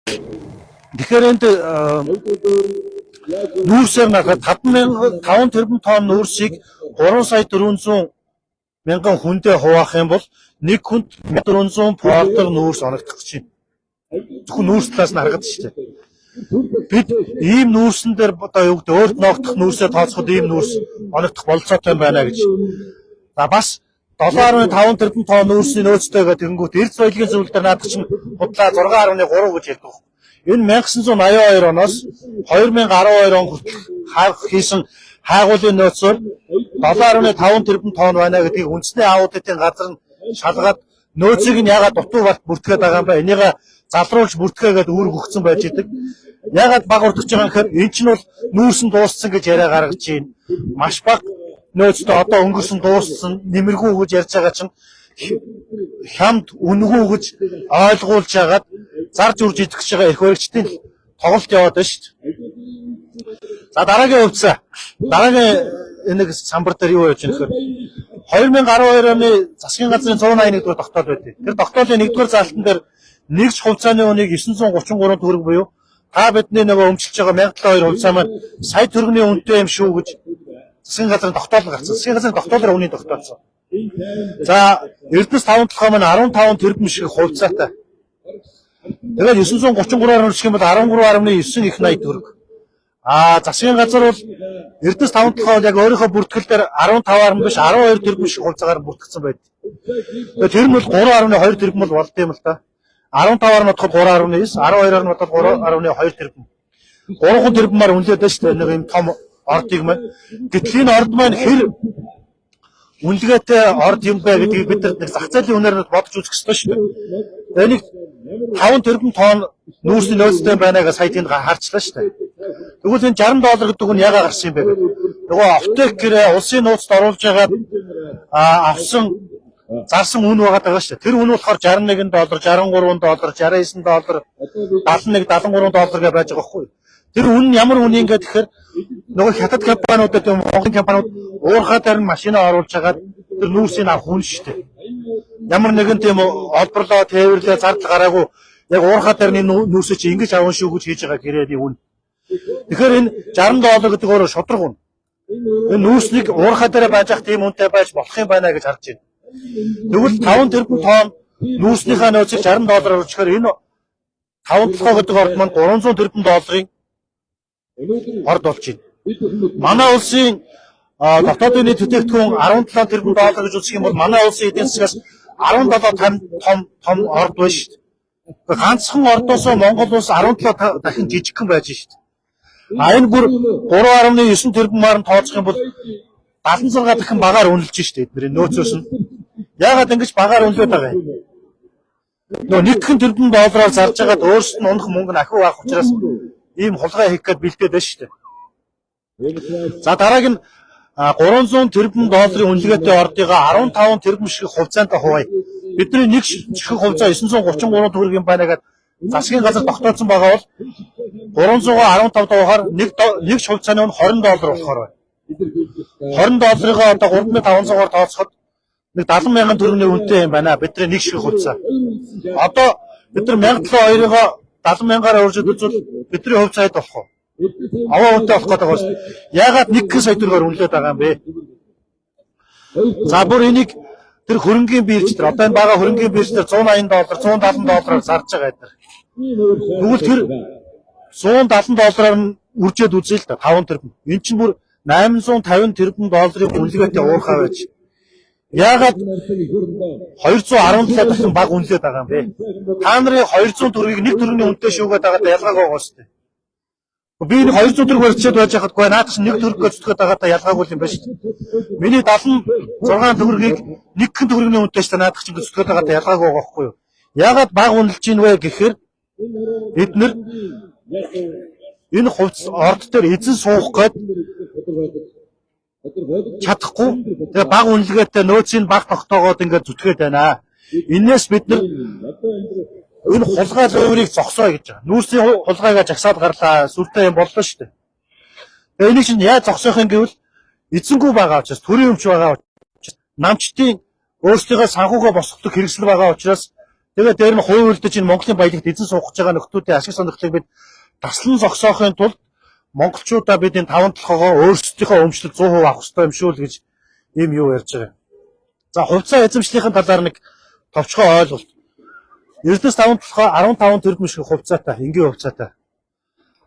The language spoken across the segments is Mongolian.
Тэгэхээр энд нүүрсээр нарахад 5 тэрбум тонн нүүрсийг 3 сая 400 мянган хүндээ хуваах юм бол нэг хүнд 1400 портер нүүрс оногдох гэж байна. Зөвхөн нүүрс талаас нь харахад шүү дээ. Бид ийм нүүрсэн дээр одоо юу гэдэг өөрт ногдох нүүрсээ тооцоход ийм нүүрс оногдох бололцоотой байна гэж. За бас 7.5 тэрбум тонн нүүрсний нөөцтэй гэдэг тэгэнгүүт Эрдэс баялагын зөвлөл дээр наадах чинь худлаа 6.3 гэж ярьдаг. Энэ 1982 оноос 2012 он хүртэл хийсэн хайгуулын нөөцөөр 7.5 тэрбум тонн байна гэдгийг үндэсний аудитын газар нь шалгаад нөөцийг нь ягаад дутуу балт бүртгээд байгаа юм бэ? Энийг залруулж бүртгээгээд үүрэг өгсөн байж идэг. Ягаад бага урдж байгаа юм гэхээр эн чинь бол нүүрс нь дууссан гэж яриа гаргаж байна. Маш бага нөөцтэй одоо өнгөрсөн дууссан нэмэргүй гэж ярьж байгаа чинь хямд үнэгүй гэж ойлгуулж хагаад зарж үрж идэх гэж байгаа эрх баригчдын тоглолт яваад байна шүү дээ. За дараагийн хувьцаа. Дараагийн энэ нэг самбар дээр юу явж байгаа нөхөр 2012 оны засгийн газрын 181 дугаар тогтоол байдیں۔ Тэр тогтоолын 1-р заалтан дээр нэг ч хувьцааны үнийг 933 төгрөг буюу та бидний нөгөө өмчилж байгаа 1072 хувьцаа маань сая төгрөгийн үнэтэй юм шүү гэж засгийн газрын тогтоол гарсан. Засгийн газрын тогтоолоор үнийг тогтоолсон. За Эрдэнэс 5 толгой маань 15 тэрбум шиг хувьцаатай. Тэгээд 933-аар үржих юм бол 13.9 их 80 төгрөг. А засгийн газар бол Эрдэнэс 5 толгой бол яг өөрийнхөө бүртгэл дээр 15-аар нь биш 12 тэрбум шиг хувьцаагаар бүртгэсэн байд. Тэгээд тэр нь бол 3.2 тэрбум бол болд юм л да. 15-аар нь бодоход 3.9, 12-аар нь бодоход 3.2 тэрбум. 3 тэрбумаар үнэлээд байна шүү дээ. Нэг юм том ордыг маань. Гэтэл энэ орд маань хэр үнэлгээтэй орд юм бэ гэдгийг бид нар нэг зах зээлийн үнээр нь бодож үзэх ёстой шүү дээ. Энийг 5 тэрбум тонн нүүрсний нөөцтэй байна гэж сая тэнд харчлаа шүү дээ. Тэгвэл энэ 60 доллар гэдэг нь ягаа гарсан юм бэ гэдэг. Нөгөө офтек гэрээ улсын нууцд оруулж байгаад авсан зарсан үн байгаа даа шүү дээ. Тэр үн болохоор 61 доллар, 63 доллар, 69 доллар, 71, 73 доллар гэж байж байгаа байхгүй юу? Тэр үн нь ямар үн юм гээд тэгэхээр нөгөө хятад компаниудад юм Монголын компаниуд уурхай дээр нь машина оруулж хагаад тэр нүүрсийг авах үн шүү дээ. Ямар нэгэн тийм олборлоо, тээвэрлээ, зардал гараагүй яг уурхай дээр нь нүүрсээ чи ингэж авах шүү гэж хийж байгаа гэрээний үн. Тэгэхээр энэ 60 доллар гэдэг өөрөө шударга үн. Энэ нүүрснийг уурхай дээр байж ах тийм үнэтэй байж болох юм байна гэж харж байна. Тэгвэл 5 тэрбум тонн нүүрснийхаа нөөцийг 60 доллараар үржихээр энэ 5 толгой гэдэг орд маань 300 тэрбум долларын орд болж байна. Манай улсын дотоодын нийт бүтээгдэхүүн 17 тэрбум доллар гэж үзэх юм бол манай улсын эдийн засгаас 17 том том орд байна шүү дээ. Ганцхан ордоосоо Монгол улс 17 дахин жижигхэн байж шүү дээ. А энэ бүр 3.9 тэрбумаар нь тооцох юм бол 76 дахин багаар үнэлж шүү дээ эдний нөөцөөс нь. Яагаад ингэж багаар үнэлээд байгаа юм? Нөгөө нэгхэн тэрбум доллараар зарж байгаад өөрсдөд нь унах мөнгө нь ахиу авах учраас ийм хулгай хийх гээд бэлдээд байна шүү дээ. За дарааг нь 300 тэрбум долларын үнэлгээтэй ордыгаа 15 тэрбум шиг хувьцаанд хуваая. Бидний нэг ширхэг хувьцаа 933 төгрөг юм байна гэдээ засгийн газар тогтооцсон байгаа бол 315 дугаар нэг хувьцааны үн 20 доллар болохоор байна. 20 долларыгаа одоо 3500-аар тооцоход нэг 70 мянган төгрөгийн үнэтэй юм байна. Бидний нэг ширхэг хувьцаа. Одоо бид нар 1072-ыг 70 мянгаар өөрчилж үзвэл бидний хувьцаа хэд болох вэ? Аваа үнэтэй болох гэдэг байна шүү дээ. Яагаад 1 сая төгрөгөөр үнэлээд байгаа юм бэ? За бүр энийг тэр хөрөнгийн бирж дээр одоо энэ бага хөрөнгийн бирж дээр 180 доллар, 170 доллараар зарж байгаа эдгээр. Тэгвэл тэр 170 доллараар нь үржээд үзье л да 5 тэрбум. Эн чинь бүр 850 тэрбум долларын үнэлгээтэй уурхай байж. Яагаад 217 дахин бага үнэлээд байгаа юм бэ? Та нарын 200 төгрөгийг нэг төгрөгийн үнэтэй шүүгээд байгаад ялгаагүй байгаа шүү дээ. Би нэг 200 төгрөг барьчаад байж хахад гүй наадах чинь нэг төгрөг зүтгэхэд байгаадаа ялгаагүй юм байна шүү дээ. Миний 76 төгрөгийг нэг хэн төгрөгийн үнэтэй шүү дээ наадах чинь зүтгэхэд байгаадаа ялгаагүй байгаа байхгүй юу? Яагаад бага үнэлж ийн вэ гэхээр бид нэр энэ хувьц орд дээр эзэн суух гээд чадахгүй. Тэгээ бага үнэлгээтэй нөөцийг бага тогтоогоод ингээд зүтгээд байна. Энээс бид нар энэ хулгай луйврыг зогсооё гэж байгаа. Нүүрсийн хулгайгаа жагсаад гарлаа. Сүртэй юм боллоо шүү дээ. Тэгээ энийг чинь яаж зогсоох юм гэвэл эзэнгүй байгаа учраас төрийн өмч байгаа учраас намчдын өөрсдийнхөө санхүүгөө босгодог хэрэгсэл байгаа учраас Тэгээд дээр нь хуйлдаж энэ Монголын баялагт эзэн суух гэж байгаа нөхдүүдийн ашиг сонирхлыг бид таслан зогсоохын тулд монголчуудаа бид энэ таван толгоогоо өөрсдийнхөө өмчлөг 100% авах ёстой юм шүү л гэж ийм юу ярьж байгаа юм. За хувьцаа эзэмшлийнхэн талаар нэг товчхон ойлголт. Эрдэнэс таван толгой 15 тэрбум шиг хувьцаатай, энгийн хувьцаатай.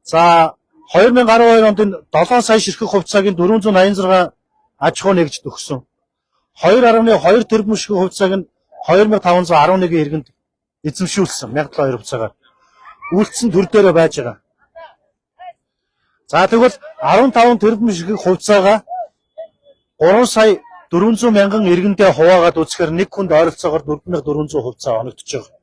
За 2012 онд энэ 7 сая ширхэг хувьцааг нь 486 аж ахуй нэгжид өгсөн. 2.2 тэрбум ширхэг хувьцааг нь 2511 иргэнд эзэмшүүлсэн 1072 хувьцаагаар. Үлдсэн төр дээрээ байж байгаа. За тэгвэл 15 тэрбум ширхэг хувьцаагаа 3 сая 400 мянган иргэндээ хуваагаад үзэхээр нэг хүнд ойролцоогоор 4400 хувьцаа оногдож байгаа.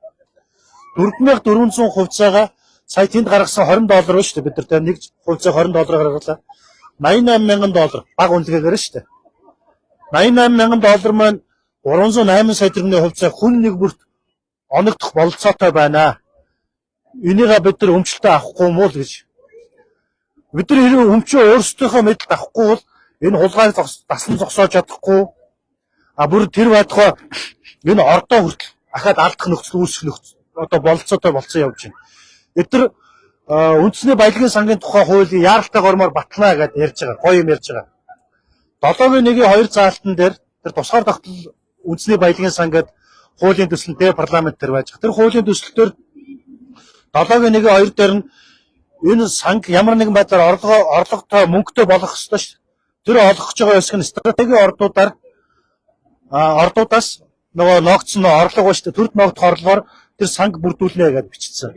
4400 хувьцаагаа сая тэнд гаргасан 20 доллар шүү дээ. Бид нар нэг хувьцаа 20 доллараар гаргалаа. 88 мянган доллар баг үнэлгээгээр шүү дээ. 88 мянган доллар маань 308 сая төгрөгийн хувьцаа хүн нэг бүрт оногдох бололцоотой байна. Энийгээ бид нар өмчлөлтөө авахгүй юм уу л гэж. Бид нар хэрэг өмчөө өөрсдийнхөө мэдэлд авахгүй бол энэ хулгайг таслан зогсоож чадахгүй. А бүр тэр байтугай энэ ордоо хүртэл ахаад алдах нөхцөл үүсэх нөхцөл одоо бололцоотой болцсон явж байна. Бид нар үндэсний баялагын сангийн тухай хуулийг яаралтай гормоор батлана гэдээ ярьж байгаа. Гоё юм ярьж байгаа. 7-гийн 1-ийн 2 заалтан дээр тэр тусгаар тогтол үндэсний баялагын сан гэдэг хуулийн төсөл нь парламент дээр байж байгаа. Тэр хуулийн төсөл дээр 7-гийн 1-ийн 2 дээр нь энэ санг ямар нэгэн байдлаар орлоготой мөнгөтэй болох ёстой шүү. Тэр олгох гэж байгаа хэсэг нь стратегийн ордуудаар ордуудаас нөгөө ногдсон орлого ба шүү дээ. Төрд ногдох орлогоор тэр санг бүрдүүлнэ гэдээ бичсэн.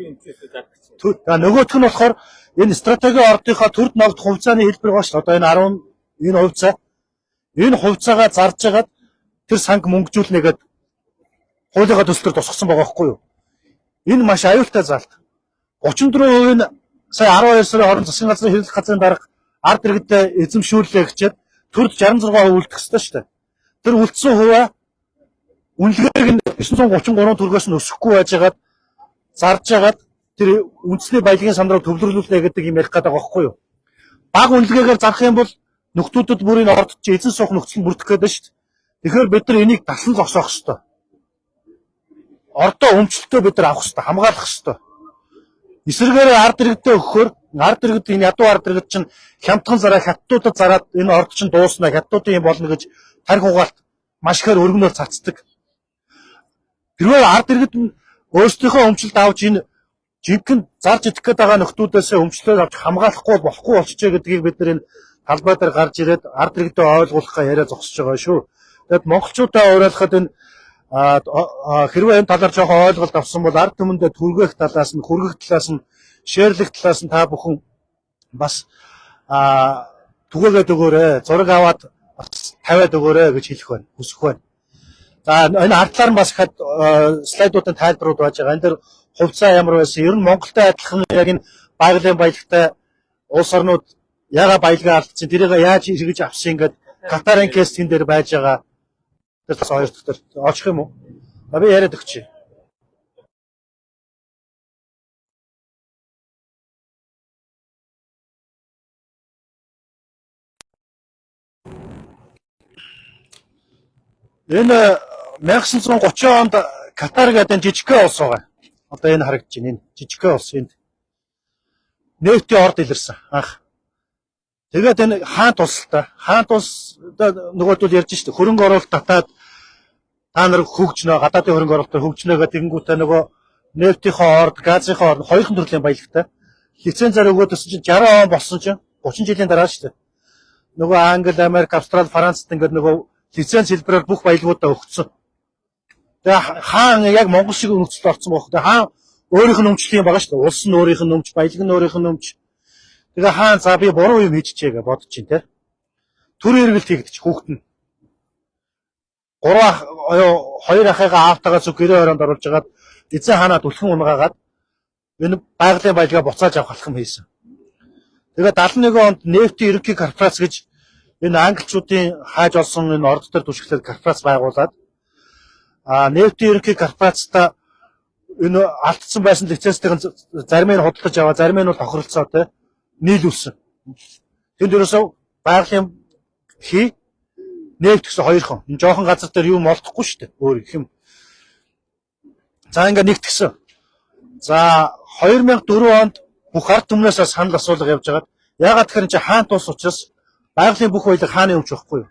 Нөгөөх нь болохоор энэ стратегийн ордынхаа төрд ногдох хувьцааны хэлбэр ба шүү. Одоо энэ 10 энэ хувьцаа энэ хувьцаагаа зарж агаад тэр санг мөнгөжүүлнэ гэдээ хуулийнхаа төсөл төр тусгасан байгаа байхгүй юу? Энэ маш аюултай заалт. 34% нь сая 12 сарын хооронд засгийн газрын хэрэглэх газрын дарга ард иргэдээ эзэмшүүллээ гэчээд төрд 66% үлдэх ёстой шүү дээ. Тэр үлдсэн хувиа үнэлгээг нь 933 төгрөгөөс нь өсөхгүй байжгаад зарж агаад тэр үндэсний баялагын сан руу төвлөрлүүлнэ гэдэг юм ярих гэдэг байгаа байхгүй юу? Баг үнэлгээгээр зарах юм бол нөхдүүдэд бүр энэ орд чи эзэн суух нөхцөл нь бүрдэх гээд байна шүү дээ. Тэгэхээр бид нар энийг таслан зогсоох ёстой. Ордоо өмчлөлтөө бид нар авах ёстой, хамгаалах ёстой. Эсвэргээрээ ард иргэдээ өгөхөөр ард иргэд энэ ядуу ард иргэд чинь хямдхан зараа хаттуудад зараад энэ орд чинь дуусна, хаттуудын юм болно гэж тарих угаалт маш ихээр өргөнөөр цацдаг. Тэрвээ ард иргэд нь өөрсдийнхөө өмчлөлт авч энэ жинхэнэ зарж идэх гээд байгаа нөхдүүдээс өмчлөлөө авч хамгаалахгүй болохгүй болчихжээ гэдгийг бид нар энэ талбай дээр гарч ирээд ард иргэдэд ойлгуулахаа яриа зогсож байгаа шүү. Тэгэд монголчуудаа уриалахад энэ хэрвээ энэ талаар жоохон ойлголт авсан бол ард түмэндээ түргэх талаас нь, хүргэх талаас нь, шеэрлэх талаас нь та бүхэн бас түгээгээд өгөөрэй. Зураг аваад бас тавиад өгөөрэй гэж хэлэх байна. Хүсэх байна. За энэ ардлаар нь бас хад слайдуудын тайлбарууд байж байгаа. Энэ дээр хувьцаа ямар байсан? Ер нь Монголтой адилхан яг энэ байгалийн баялагтай улс орнууд ягаа баялгаа алдсан, тэрийг яаж эргэж авсан ингээд Катарын кейс тэн дээр байж байгаа. Тэр бас хоёр дахь дээр очих юм уу? Би яриад өгчээ. Энэ 1930 онд Катар гэдэг жижигхэн улс байгаа. Одоо энэ харагдаж байна. Энэ жижигхэн улс энд. Нефтийн орд илэрсэн анх. Тэгээд энэ хаант улс л та. Хаант улс нөгөөдөл ярьж штэ. Хөрөнгө оруулалт татаад та нар хөгжнө, гадаадын хөрөнгө оруулалтаар хөгжнө гэдэг тэгэнгүүтээ нөгөө нефтийнхээ орд, газынхаа орд хоёрхан төрлийн баялагтай. Лицензээр өгөөд өссөн чинь 60 он болсон чинь 30 жилийн дараа штэ. Нөгөө Англи, Америк, Австрали, Францад ингээд нөгөө лиценз хэлбэрээр бүх баялагуудаа өгсөн. Тэгээ хаан яг Монгол шиг нөхцөлд орсон байх. Тэгээ хаан өөрийнх нь өмчлөх юм байгаа шүү дээ. Улс нь өөрийнх нь өмч, баялаг нь өөрийнх нь өмч. Тэгээ хаан за би буруу юм хийчихье гэж бодож чинь те. Төр эргэлт хийгдчих хүүхэд нь. 3 2 ахыгаа аавтайгаа зүг гэрээ хорионд оруулж хагаад эзэн хаанаа түлхэн унгаагаад энэ байгалийн баялгаа буцааж авах алхам хийсэн. Тэгээ 71 онд нефтийн ерөнхий корпорац гэж энэ англичуудын хайж олсон энэ орд дээр түшиглээд корпорац байгуулад нефтийн ерөнхий корпорацтай энэ алдсан байсан лицензтэйг зарим нь худалдаж аваа, зарим нь бол тохиролцоотой нийлүүлсэн. Тэнд ерөөсөө байгалийн хий нефт гэсэн хоёрхон. Энэ жоохон газар дээр юм олдохгүй шүү дээ. Өөр их юм. За ингээд нэгтгсэн. За 2004 онд бүх ард түмнээсээ санал асуулга явж байгаад яагаад тэгэхээр чи хаант улс учраас байгалийн бүх баялаг хааны өмч байхгүй юу?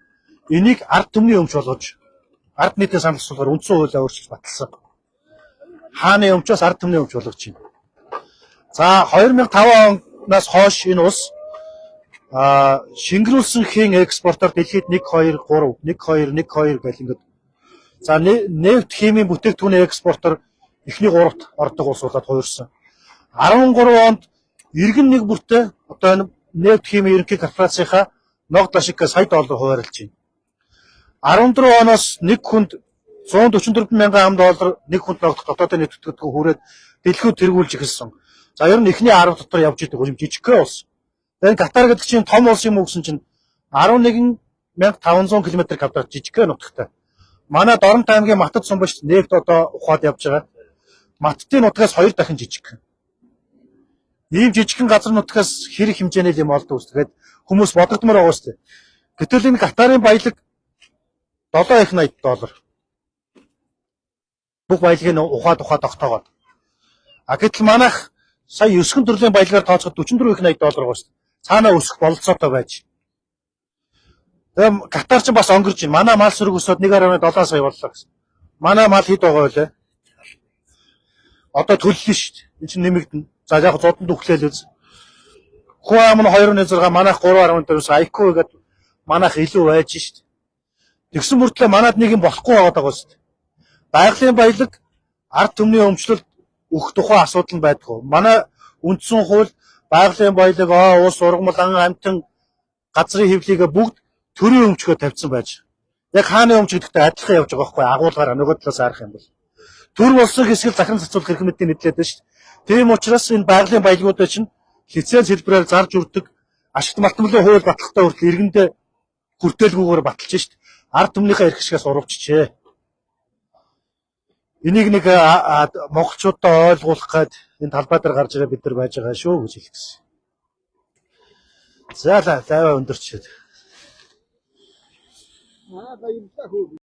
Энийг ард түмний өмч болгож ард нийтийн санал асуулгаар үндсэн хуулиа өөрчилж баталсан. Хааны өмчөөс ард түмний өмч болгож байна. За 2005 оноос хойш энэ улс шингэрүүлсэн хийн экспортоор дэлхийд 1 2 3 1 2 1 2 гэл ингээд за нефть химийн бүтээгдэхүүний экспортоор эхний гуравт ордог улс болоод хувирсан. 13 онд иргэн нэг бүртээ одоо энэ нефть химийн ерөнхий корпорацийнхаа ногд ашиггаа сая доллар хуваарлаж байна. 14 оноос нэг хүнд 144 мянган ам доллар нэг хүнд ногдох дотоодын нэтгдэг хүрээд дэлхүүд тэргүүлж эхэлсэн. За ер нь эхний 10 дотор явж идэг юм жижигхэн улс. Энэ Катар гэдэг чинь том улс юм уу гэсэн чинь 11,500 км квадрат жижигхэн нутагтай. Манай Дорнот аймгийн Матад сумбашт нефть одоо ухаад явж байгаа. Маттын нутгаас 2 дахин жижигхэн. Ийм жижигхэн газар нутгаас хэр хэмжээний юм олдог ус. Тэгээд хүмүүс бодогдмоор байгаа шүү дээ. Гэтэл энэ Катарын баялаг 7 их 80 доллар. Бүх баялагыг ухаад ухаад тогтоогоод. А гэтэл манайх сая 9 төрлийн баялагаар тооцоход 44 их 80 доллар байгаа шүү дээ. Цаанаа өсөх бололцоотой байж. Тэгээ Катар ч бас онгорж байна. Манай мал сөрөг өсөөд 1.7 сая боллоо гэсэн. Манай мал хэд байгаа вэ? Одоо төллөө шүү дээ. Энэ чинь нэмэгдэнэ. За яг зодонд үхлээл үз. Хүн ам нь 2.6, манайх 3.4 IQ гэдэг манайх илүү байж шүү дээ. Тэгсэн мөртлөө манад нэг юм болохгүй байгаа даа шүү дээ. Байгалийн баялаг ард түмний өмчлөлт өгөх тухай асуудал нь байдгүй. Манай үндсэн хууль байгалийн баялаг, ус, ургамал, ан амьтан газрын хэвлийгээ бүгд төрийн өмчгөө тавьсан байж. Яг хааны өмч гэдэгтэй адилхан явж байгаа байхгүй агуулгаараа нөгөө талаас харах юм бол. Төр болсон хэсэг л захиран зарцуулах эрх мэдлийн нийтлээд байна шүү дээ. Тийм учраас энэ байгалийн баялагуудаа чинь лиценз хэлбэрээр зарж үрдэг ашигт малтмалын хууль баталгатай хүртэл иргэндээ хүртээлгүйгээр баталж шүү дээ. Ард түмнийхээ эрх ашигаас урвчжээ. Энийг нэг монголчуудаа ойлгуулах гээд энэ талбай дээр гарч ирээ бид нар байж байгаа шүү гэж хэлэх гэсэн. За лайваа өндөрчөөд. Аа баярлалаа хөө.